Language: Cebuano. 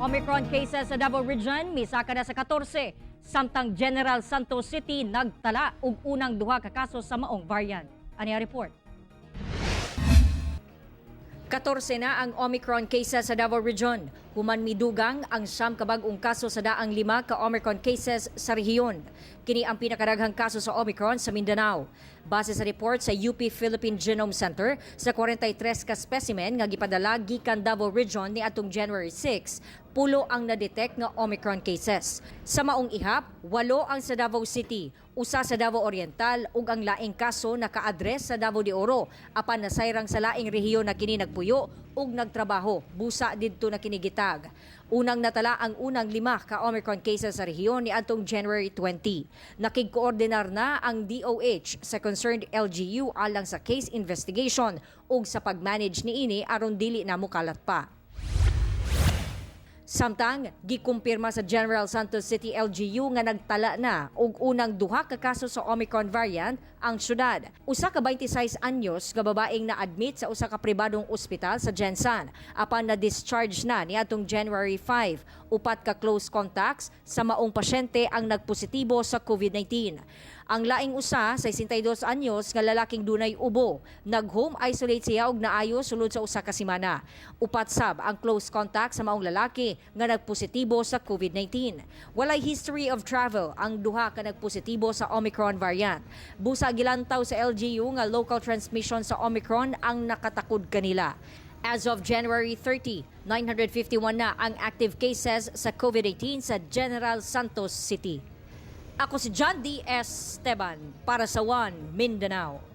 Omicron cases sa Davao Region misaka na sa 14, samtang General Santos City nagtala og unang duha ka kaso sa maong variant. Ani ang report. 14 na ang Omicron cases sa Davao Region. Human midugang ang 9 ka bag-ong kaso sa daang 5 ka Omicron cases sa rehiyon. Kini ang pinakadaghang kaso sa Omicron sa Mindanao. Base sa report sa UP Philippine Genome Center, sa 43 ka specimen nga gipadala gikan Davao Region ni atong January 6, 10 ang na-detect nga Omicron cases. Sa maong ihap, 8 ang sa Davao City, 1 sa Davao Oriental ug ang laing kaso naka-address sa Davao de Oro apan nasayrang sa laing rehiyon na kini nagpuyo ug nagtrabaho, busa didto na kini gitag. Unang natala ang unang 5 ka Omicron cases sa rehiyon ni atong January 20. Nakigkoordinar na ang DOH sa concerned LGU alang sa case investigation ug sa pag-manage niini aron dili na mukalat pa. Samtang gikumpirma sa General Santos City LGU nga nagtala na og unang duha ka kaso sa Omicron variant ang syudad. Usa ka 26 anyos nga babaeng na-admit sa usa ka pribadong ospital sa Gensan apan na-discharge na niadtong January 5. 4 ka close contacts sa maong pasyente ang nagpositibo sa COVID-19. Ang laing usa, 62 anyos nga lalaking dunay ubo, nag-home isolate siya og naayo sulod sa usa ka semana. 4 sab ang close contact sa maong lalaki nga nagpositibo sa COVID-19. Walay history of travel ang duha ka nagpositibo sa Omicron variant. Busa gilantaw sa LGU nga local transmission sa Omicron ang nakatakod kanila. As of January 30, 951 na ang active cases sa COVID-19 sa General Santos City. Ako si John D. S. Esteban para sa One Mindanao.